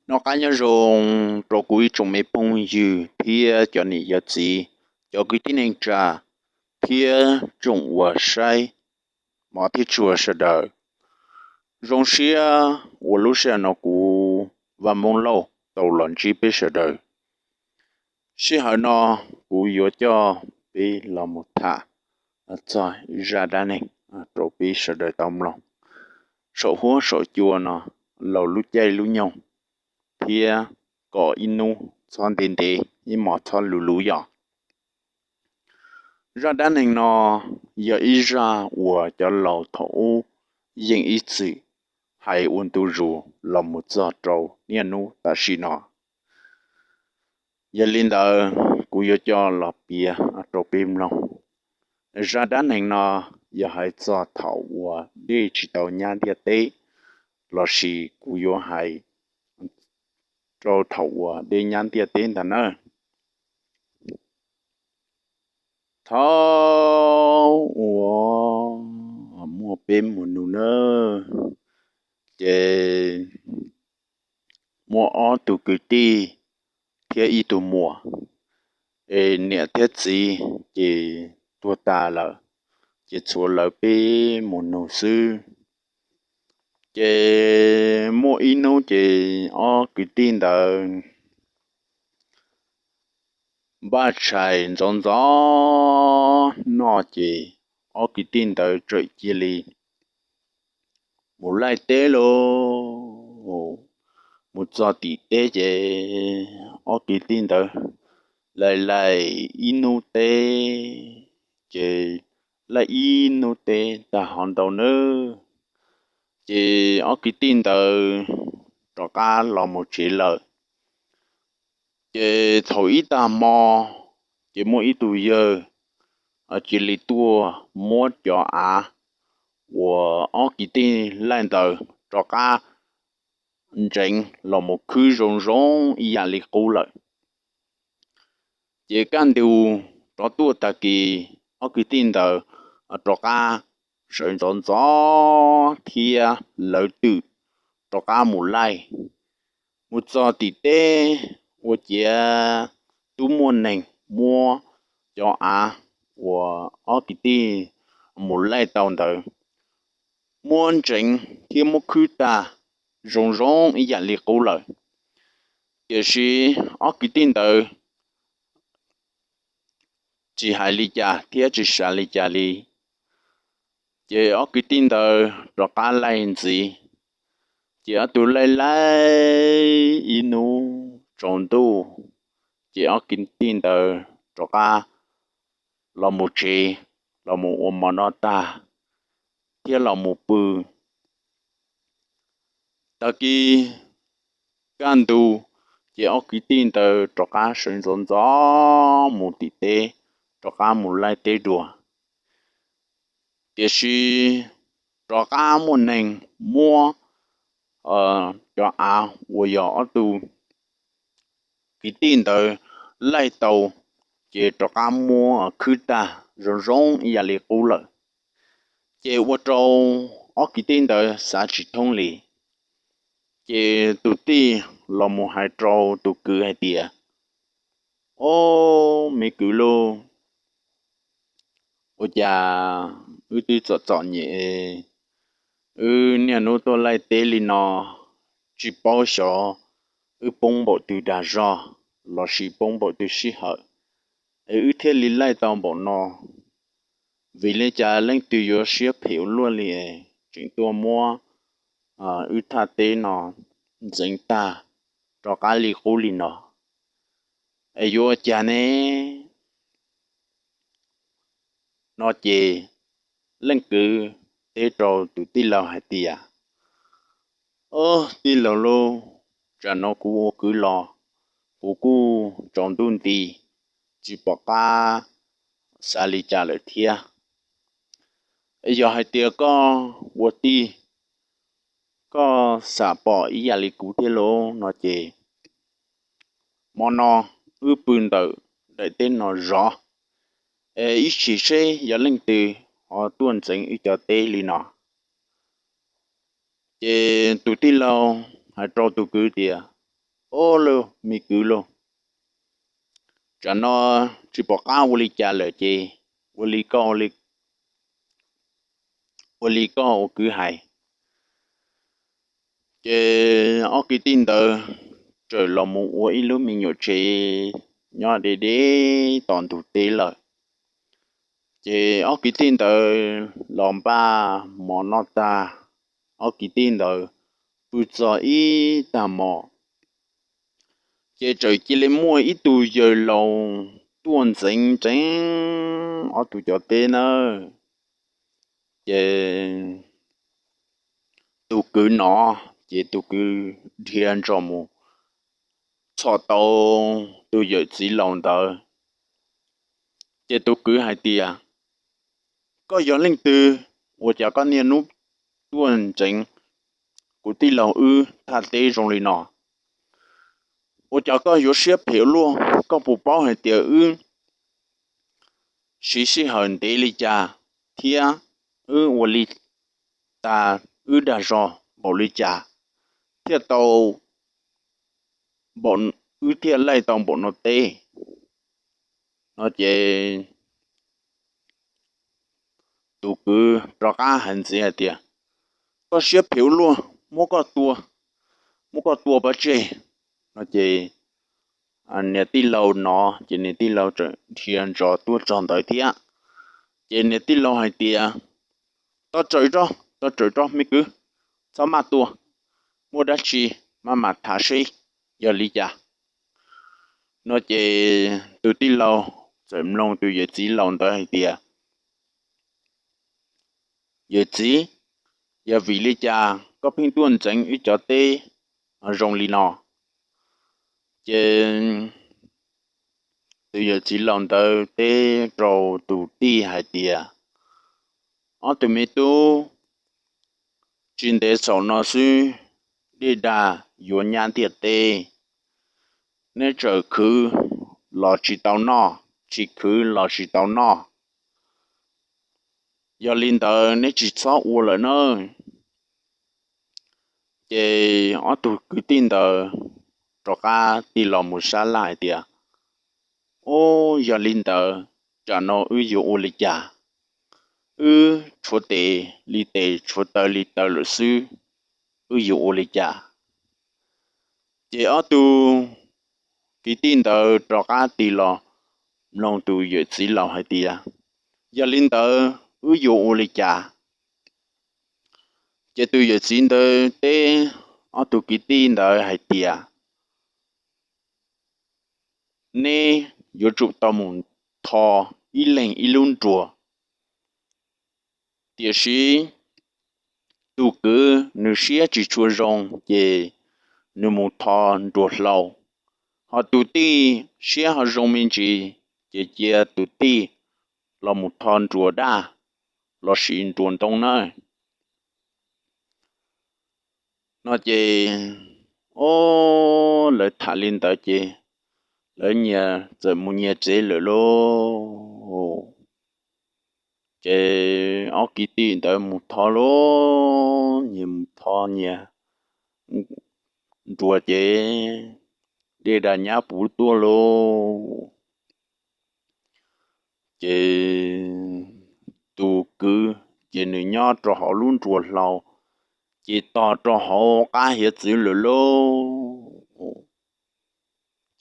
Noj qab nyob zoo rau kuv ib tsoom me phooj ywg thiab cov niam cov txiv, cov kwv tij neej tsa thiab tsoom uas saib mov thiab tshua sawv daws. Zoo siab uas lub sij hawm no kuv Vaj Moob Lauj tau los ntsib peb sawv daws. Sij hawm no kuv yuav coj peb los mus tham txog zaj dab neeg rau peb sawv daws tau mloog saum huab saum cua no, laus lub caij lub nyoog thiab kom ib hnub txhob ntev ntev, ib hmos txhob luv luv yom. Zaj dab neeg no yog ib zaj uas cov laus thaum ub yeej ib txwm hais ua ntu zus los mus txog rau niaj hnub tam sim no. Yog li ntawd kuv yuav coj los piav rau peb mloog. Zaj dab neeg no yog hais txog thaum uas dej tsis tau nyab ntiaj teb, lossis kuv yuav hais rau thaum uas dej nyab ntiaj teb ntag nawb. Thaum uas muaj peb mus nug nawb, ces muaj ob tug kwv tij thiab ib tug muam, es niam thiab txiv ces tuag tas lawm, ces tshuav lawv peb mus nug xwb. Ces muaj ib hnub ces ob kwv tij ntawd npaj tshais ntxov ntxov noj ces ob kwv tij ntawd txawm cia li mus laij teb lauj. Mus txog tim teb ces ob kwv tij ntawd laij laij ib hnub teb, ces laij ib hnub teb tag hov ntau nawb, ces ob kwv tij ntawd rov qab los mus tsev lawm. Ces thaum ib tag hmo, ces muaj ib tug yawg cia li tuaj muab cov av uas ob kwv tij laij ntawd rov qab ntxeev los mus khwb zoo zoo ib yam li qub lawm. Ces kaj ntug rov tuaj tag kis, ob kwv tij ntawd rov qab sawv ntxov ntxov thiab lawv twb rov qab mus laij. Mus txog tim teb, ua ciav twb muaj neeg muab cov av uas ob kwv tij mus laij tau ntawd muab ntxeev thiab muab khwb tag zoo zoo ib yam li qub lawm. Tiam sis ob kwv tij ntawd tsis hais li cas thiab tsis xav li cas li. Ces ob kwv tij ntawd rov qab laij ntxiv, ces ob tug laij laij ib hnub tsaus ntuj, ces ob kwv tij ntawd rov qab los mus tsev, los mus ua mov noj tag thiab los mus pw. Tag kis kaj ntug, ces ob kwv tij ntawd rov qab sawv ntxov ntxov mus tim teb, rov qab mus laij teb dua. Tiam sis rov qab muaj neeg muab cov av uas yog ob tug kwv tij ntawd laij tau, ces rov qab muab khwb tag zoo zoo ib yam li qub lawm. Ces ua rau ob kwv tij ntawd xav tsis thoob li. Ces tus tij los mus hais rau tus kwv hais tias, Ob, me kwv lauj, ua cas wb twb txom txom nyem, wb niaj hnub tuaj laij teb li no, tsis paub xyov wb poob npaum twg dag zog lossis poob npaum twg sij hawm es wb thiaj li laij tau npaum no. Vim li cas leej twg yuav siab phem ua luaj li es tseem tuaj muab wb thaj teb no ntxeev tag rov qab li qub li no, es yuav ua cas ne? No ces leej kwv teb rau tus tij laug hais tias, Ob, tij laug lauj, tsam no kuv ua kwv los kuv kuj tsaus ntuj nti, tsis pom qab xav li cas lawm thiab. Yog hais tias koj ua tij, koj xam pom ib yam li kuv thiab lauj no ces hmo no wb pw ntawm daim teb no zov, es ib sim seb yog leej twg ho tuaj ntxeev wb cov teb li no. Ces tus tij laug hais rau tus kwv tias, Ob, lauj, me kwv lauj, tsam no tsis pom qab ua li cas lawm ces ua li koj, ua li koj ua kwv hais. Ces ob kwv tij ntawd txawm los mus ua ib lub me nyuam tsev nyob deb deb tom ntug teb lawm. Ces ob kwv tij ntawd los npaj mov noj tag, ob kwv tij ntawd pw txog ib tag hmo, ces txawm cia li muaj ib tug yawg laus tuaj ntxeev ntseev ob tug cov teb nawb. Ces tus kwv no, ces tus kwv dhia ntsos mus txhom tau tus yawm txiv laus ntawd. Ces tus kwv hais tias, koj yog leej twg? Ua cas koj niaj hnub tuaj ntxeev kuv tij laug wb thaj teb zoo li no? Ua cas koj yuav siab phem ua luaj? Koj puas paub hais tias wb siv sij hawm ntev li cas thiab wb ua li tas wb dag zog npaum li cas thiaj tau, wb thiaj laij tau npaum no teb? No ces tus kwv rov qab hais ntxiv hais tias, koj siab phem ua luaj, muab koj tua, muab koj tua pov tseg. No ces niag tij laug no, ces niag tij laug txawm dhia ntsos tuaj txog ntawd thiab. Ces niag tij laug hais tias, tos txawm tso, tos txawm tso me kwv, txhob maj tua, muaj dab tsi maj mam tham seb yog li cas. No ces tus tij laug txawm mloog tus yawm txiv laus ntawd hais tias, yawm txiv, yog vim li cas koj pheej tuaj ntxeev wb cov teb zoo li no? Ces tus yawm txiv laus ntawd teb rau tus tij hais tias, ob tug me tub, tsis ntev xaus no xwb, dej dag yuav nyab ntiaj teb. Neb txawm khwv los tsis tau noj, tsis khwv los tsis tau noj. Yog li ntawd neb tsis txhob ua lawm nawb. Ces ob tug kwv tij ntawd rov qab tig los mus sab laj hais tias, ob, yog li ntawd tsam no wb yuav ua li cas? Wb tshuav tes li tes, tshuav taw li taw lawm xwb, wb yuav ua li cas? Ces ob tug kwv tij ntawd rov qab tig los mloog tus yawm txiv laus hais tias, yog li ntawd wb yuav ua li cas? Ces tus yawm txiv ntawd teb ob tug kwv tij ntawd hais tias, neb yuav tsum tau mus tho ib leeg ib lub nruas. Tiam sis tus kwv nws siab tsis tshua zoo, ces nws mus tho nruas hlau. Ho tus tij siab ho zoo me ntsis, ces cia tus tij los mus tho nruas daj lossis nruas ntoo nawb. No ces, ob, lawv tham li ntawd ces lawv nyias txawm mus nyias tsev lawm lauj. Ces ob kwv tij ntawd mus tho lauj, nyias mus tho nyias nruas ces dej dag nyab puv tuaj lauj. Ces tus kwv ces nws nyob rau hauv lub nruas hlau, ces tos rau hauv qab hiav txwv lawm lauj.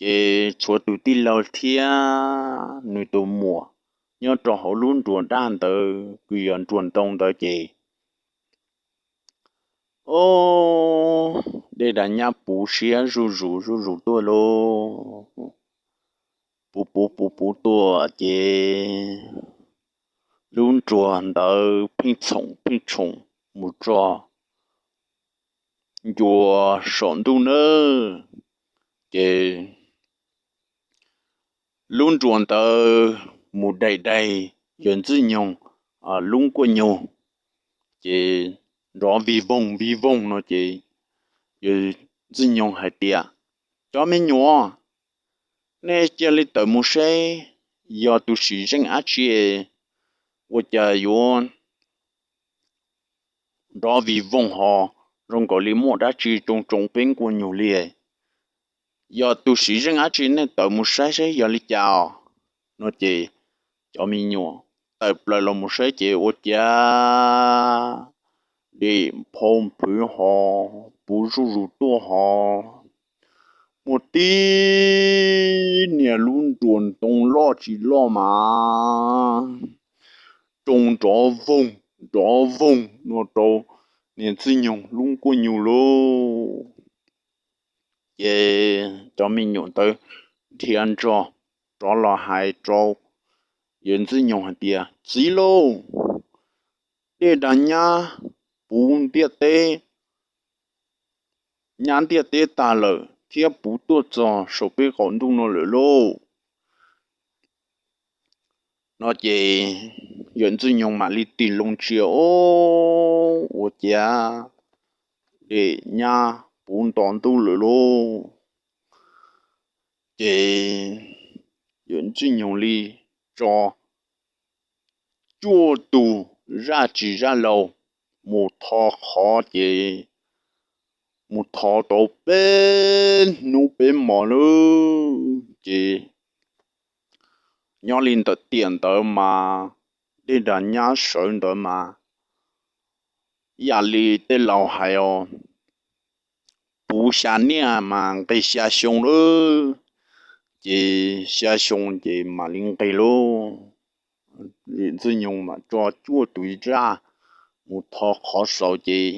Ces tshuav tus tij laug thiab nws tus muam nyob rau hauv lub nruas daj ntawd kws yog nruas ntoo ntawd ces, ob, dej dag nyab puv siab zuj zus zuj zus tuaj lauj. Puv puv puv puv tuaj ces lub nruas ntawd pheej txhoom pheej txhoom mus txog ncua saum ntuj nawb. Ces lub nruas ntawd mus daig daig yawg Ntxwj Nyoog lub nkuaj nyuj, ces nrov vij voog vij voog no ces yawg Ntxwj Nyoog hais tias, cov me nyuam, nej cia li tawm mus seb yog tus sim zeej dab tsi ua cas yuav nrov vij voog ho zoo nkaus li muaj dab tsi tsoo tsoo peb nkuaj nyuj li. yog tus siv zeej dab tsi, nej tawm mus saib saib yog li cas os. No ces cov me nyuam tawm plaws los mus saib ces ua cas dej phau phwv ho puv zuj zus tuaj ho muaj tib niag lub nruas ntoo loj tsis loj mas roo nrov voog nrov voog no rau niag Ntxwj Nyoog lub nkuaj nyug lauj. Ces cov me nyuam ntawd dhia nrog rov los hais rau yawm Ntxwj Nyoog hais tias, Txiv lauj, dej dag nyab puv ntiaj teb, nyab ntiaj teb tag lawm thiab puv tuaj txog saum peb qaum ntuj no lawm lauj. No ces yawm Ntxwj Nyoog mam li tig loo ntsia, o, ua cas dej nyab puv nto ntuj lawm lauj. Ces yawm Ntxwj Nyoog li tso cuaj tus zaj tsis zaj laus mus tho qhov ces mus tho tau peb hnub peb hmos lawm ces nyob li ntawm tiam ntawd mas dej dag nyab sawv ntawd mas ib yam li tej laus hais os, puv xya niaj mas nqis xya xyoo lawm, ces xya xyoo ces mam li nqis lauj. Ntxwj Nyoog mam tso cuaj tus zaj mus tho qhov saud ces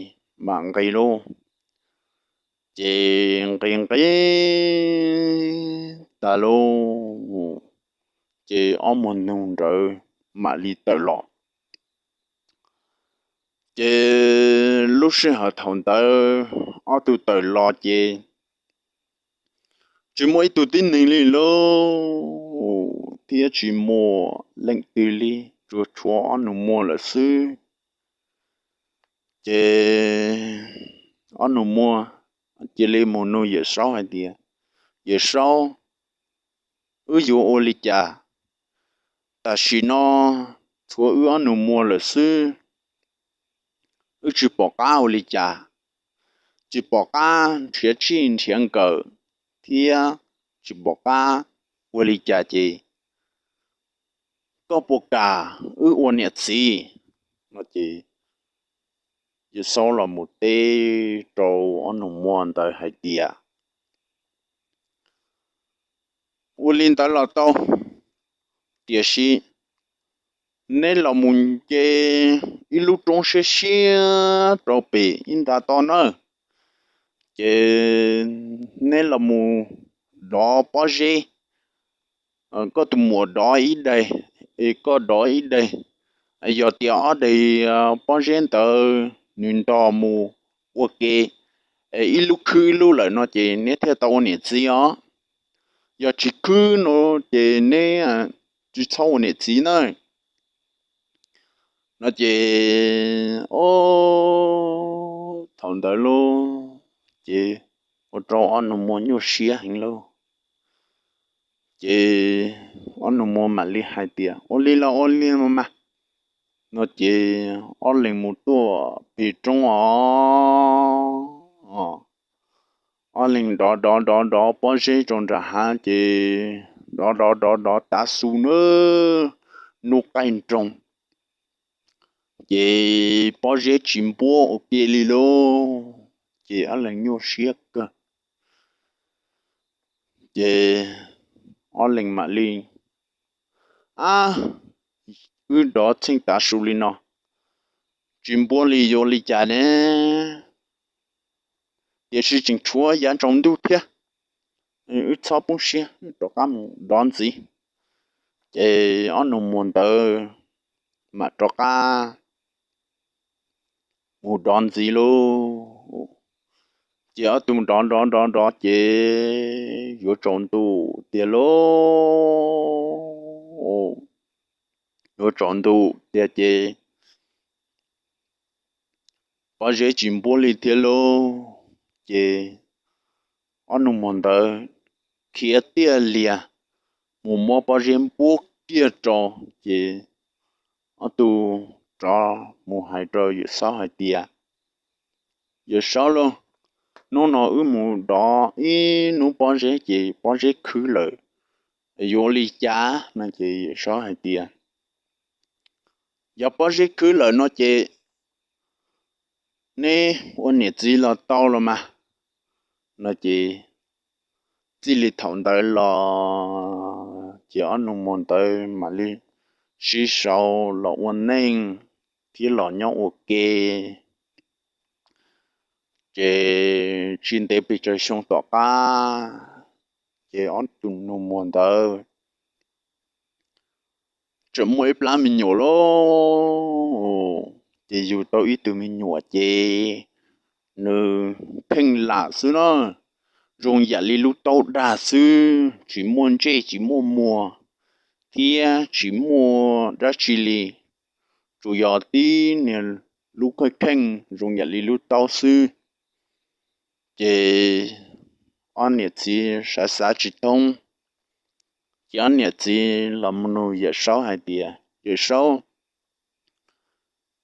mam nqis lauj. Ces nqis nqis tas lauj, ces ob muag nug ntawd mam li tawm los. Ces lub sij hawm thaum ntawd ob tug tawm los ces tsis muaj ib tug tib neeg li lauj, thiab tsis muaj leej twg li, tsuas tshuav ob nus muag lawm xwb. Ces ob nus muag cia li mus nug Yawm Saub hais tias, Yawm Saub, wb yuav ua li cas? Tam sim no tshuav wb ob nus muag lawm xwb, wb tsis pom qab ua li cas, tsis pom qab nrhiav txij nrhiav nkawm, thiab tsis pom qab ua li cas ces koj puas kam wb ua niam txiv? No ces Yawm Saub los mus teb rau ob nus muag ntawd hais tias, Ua li ntawd los tau, tiam sis neb los mus nce ib lub roob siab siab rau pem ib nta toj nawb, ces neb los mus dov pob zeb, koj tus muam dov ib daim, es koj dov ib daim. Yog tias ob daim pob zeb ntawd nws ntog mus ua ke ib lub khwb ib lub lawm no ces neb thiaj tau ua niam txiv os. Yog tsis khwb no ces neb tsis txhob ua niam txiv na. No ces, o, thaum ntawd lauj, ces ua rau ob nus muag nyuaj siab heev lauj. Ces ob nus muag mam li hais tias, Ua li los ua li mas. No ces ob leeg mus tuaj pem roob os. Ob leeg dov dov dov dov pob zeb rau nram hav ces dov dov dov dov tav su na, hnub qaij nroos, ces pob zeb tsis npuab ua ke li lauj. Ces ob leeg nyuaj siab kawg. Ces ob leeg mam li, Ab, wb dov txheej tav su li no, tsis npuab li yuav li cas ne? Tiam sis tseem tshuav yav tsaus ntuj thiab, wb txhob poob siab, rov qab mus dov ntxiv. Ces ob nus muag ntawd mam rov qab mus dov ntxiv lauj. Ces ob tug dov dov dov dov ces yuav tsaus ntuj tiag lauj. Yuav tsaus ntuj tiag ces pob zeb tsis npuab li thiab lauj. Ces ob nus muag ntawd khiav tiaj lias mus muab pob zeb npuab kiag rau, ces ob tug rov mus hais rau Yawm Saub hais tias, Yawm Saub lauj, Hnub no wb mus dov ib hnub pob zeb ces pob zeb khwb lawm, yuav ua li cas? No ces Yawm Saub hais tias, yog pob zeb khwb lawm no ces neb ua niam txiv los tau los mas. No ces txij li thaum ntawd los ces ob nus muag ntawd mam li sib sau los ua neej thiab los nyob ua ke. Ces tsis ntev pes tsawg xyoo tom qab ces ob tug nus muag ntawd tseem muaj ib plab me nyuam lauj. Ces yug tau ib tug me nyuam ces nws pheej lam xwb na, zoo yam li lub taub dag xwb, tsis muaj ntsej tsis muaj muag thiab tsis muaj dab tsi li, tsuas yog tib niag lub kheej kheej zoo yam li lub taub xwb. Ces ob niam txiv xav xav tsis thoob, ces ob niam txiv los mus nug Yawm Saub hais tias, Yawm Saub,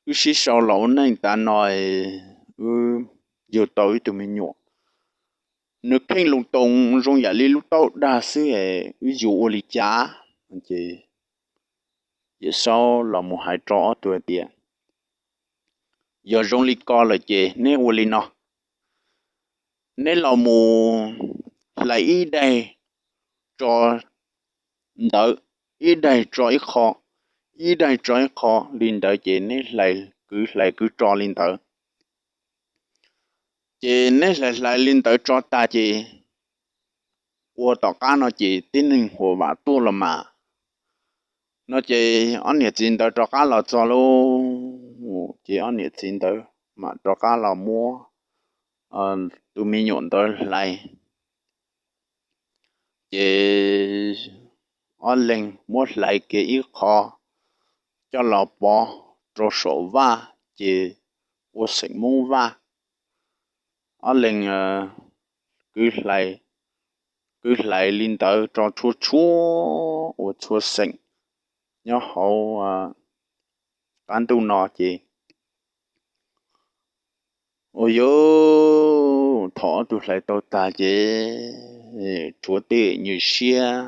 wb sib sau los ua neej tas no, wb yug tau ib tug me nyuam, nws kheej lus toos zoo yam li lub taub dag xwb es wb yuav ua li cas? Ces Yawm Saub los mus hais rau ob tug hais tias, yog zoo li ko lawm ces neb ua li no, neb los mus hlais ib daig tso ntawd, ib daig tso ib qho, ib daig tso ib qho li ntawd ces neb hlais kwv hlais kwv tso li ntawd. Ces neb hlais hlais li ntawd tso tag ces ua tom qab no ces tib neeg huam vam tuaj los mas. No ces ob niam txiv ntawd rov qab los txog lauj, ces ob niam txiv ntawd mam rov qab los muab tus me nyuam ntawd hlais. Ces ob leeg muab hlais kiag ib qho coj los pov rau saum vaj, ces ua xeem Hmoob Vaj. Ob leeg kwv hlais li ntawd tso txhua txhua, ua txhua xeem nyob hauv qab ntuj no ces, ua yog thaum ob tug hlais tau tag ces tshuav tej nyuag siab,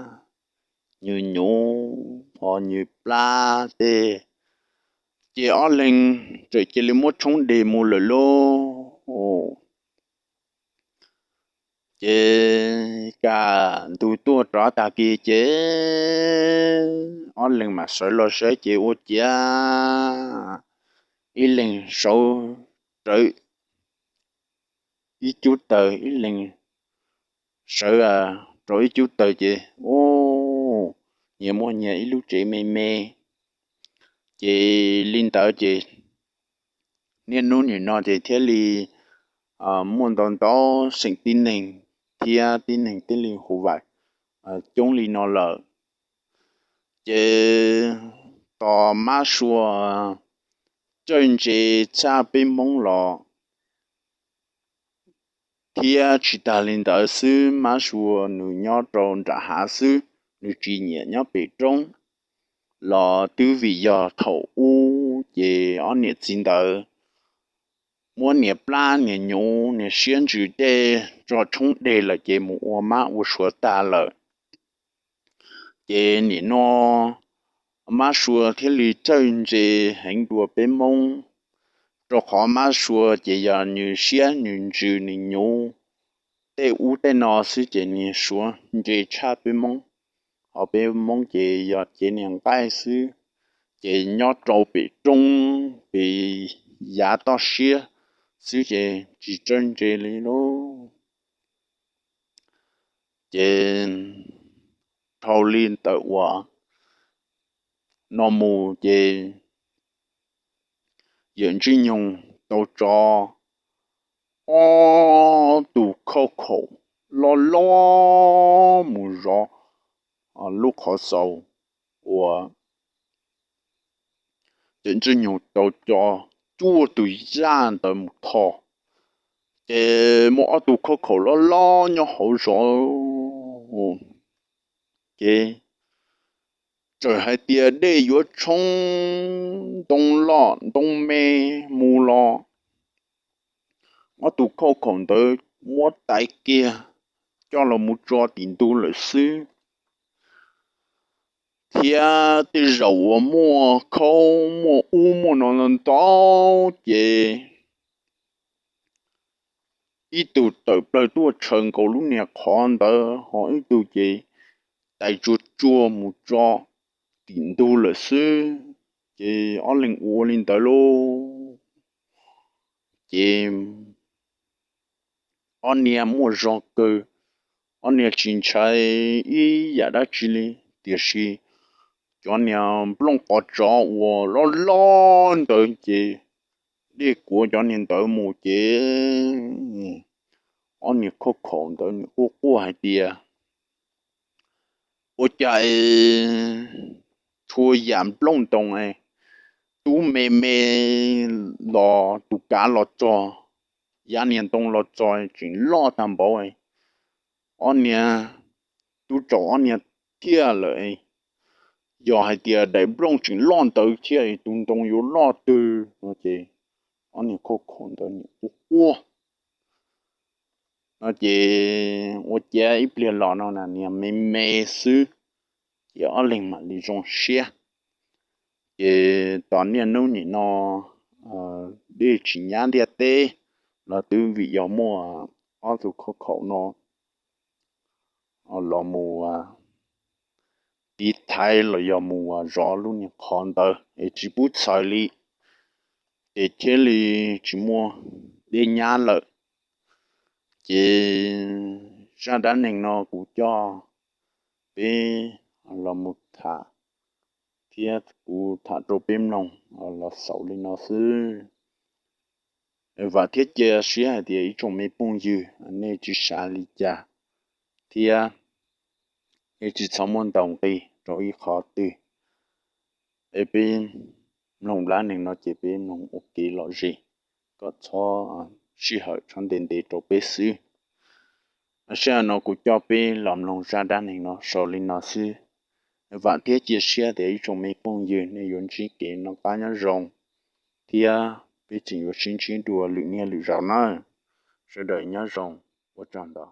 nyuag nyuv, ho nyuag plab tej, ces ob leeg txawm cia li muab tshoob deg mus lawm lauj. Ces kaj ntug tuaj rov tag kis ces ob leeg mam sawv los saib ces ua ciav ib leeg sawv rawv ib cub taws, ib leeg sawv rau ib cub taws ces, u, nyias muaj nyias ib lub tsev me me. Ces li ntawd ces niaj hnub nim no ces thiaj li muaj ntau ntau xeem tib neeg thiab tib neeg thiaj li hu vam coob li no lawm. Ces tos mab sua txawj ntse tshaj peb Hmoob los thiab tsis tag li ntawd xwb, mab sua nws nyob rau nram hav xwb, nws tsis nyiam nyob pem roob los twb vim yog thaum ub ces ob niam txiv ntawd muab niag plab niag nyuv niag siab ntsws tej tso tshoob deg lawm ces mus ua mab ua suav tag lawm. Ces nim no mab sua thiaj li txawj ntse heev dua peb Hmoob, rau qhov mab sua ces yog nws siab nws ntsws nws nyuv tej ub tej no xwb ces nws suav ntse tshaj peb Hmoob. Ho peb Hmoob ces yog cev niag nqaij xwb, ces nyob rau pem roob pem yav toj siab xwb ces tsis txawj ntse li lauj. Ces dhau li ntawm uas no mus ces yawm Ntswj Nyoog tau tso ob tug khauj khaum loj loj mus zov lub qhov xaus uas yawm Ntswj Nyoog tau coj cuaj tus zaj ntawd mus tho. Ces muaj ob tug khauj khaum loj loj nyob hauv zov, ces txawm hais tias dej yuav tshoob ntoo loj ntoo me mus los ob tug khauj khaum ntawd muab tais kiag coj los mus tso tim ntug lawm xwb. Thiab tej zaum uas muaj khaub muaj ub muaj no ntau ntau ces ib tug tawm plawg tuaj tshaws nkaus lub niag qhov ntawd, ho ib tug ces tais tsuag tsuag mus tso tim ntug lawm xwb. Ces ob leeg ua li ntawd lauj, ces ob niag muaj zog kawg, ob niag tsis ntshai ib yam dab tsi li. Tiam sis cov niag nplooj qov tsov uas loj loj ntawd ces dej kuav cov niag ntawd mus ces ob niag khauj khaum ntawd nws quaj quaj hais tias, ua cas txhua yam nplooj ntoo, tub me me los tus kav los txog, yav niag ntoo los txog tseem loj tag npaum, ob niag tub tsaus ob niag thiaj lawm. Yog hais tias daim nplooj tseem loj ntawd thiab tus ntoo yuav loj twg no ces ob niag khauj khaum ntawd nws quaj quaj no ces ua ciav ib pliag los no na niag me me xwb, ces ob leeg mam li zoo siab. Ces tom niaj hnub nim no dej tsis nyab ntiaj teb los twb vim yog muaj ob tug khauj khaum no los mus tiv thaiv los yog mus zov lub niag qhov ntawd es tsis pub txhaws li, ces thiaj li tsis muaj dej nyab lawm. Ces zaj dab neeg no kuv coj peb los mus tham thiab kuv tham rau peb mloog los xaus li no xwb. Vam thiab cia siab hais tias ib tsoom me phooj ywg nej tsis xav li cas thiab nej tsis txhob muaj ntaus nqi rau ib qhov twg. Es peb mloog dab neeg no ces peb mloog ua kev lom zem, kom txhob sij hawm txhob ntev ntev rau peb xwb. Sij hawm no kuv coj peb los mloog zaj dab neeg no xaus li no xwb. Vam thiab cia siab tias ib tsoom me phooj ywg nej yuav ntsib kev noj qab nyob zoo thiab peb tseem yuav sib ntsib dua lwm niaj lwm zaus nawb. Sawv daws nyob zoo, ua tsaug ntau.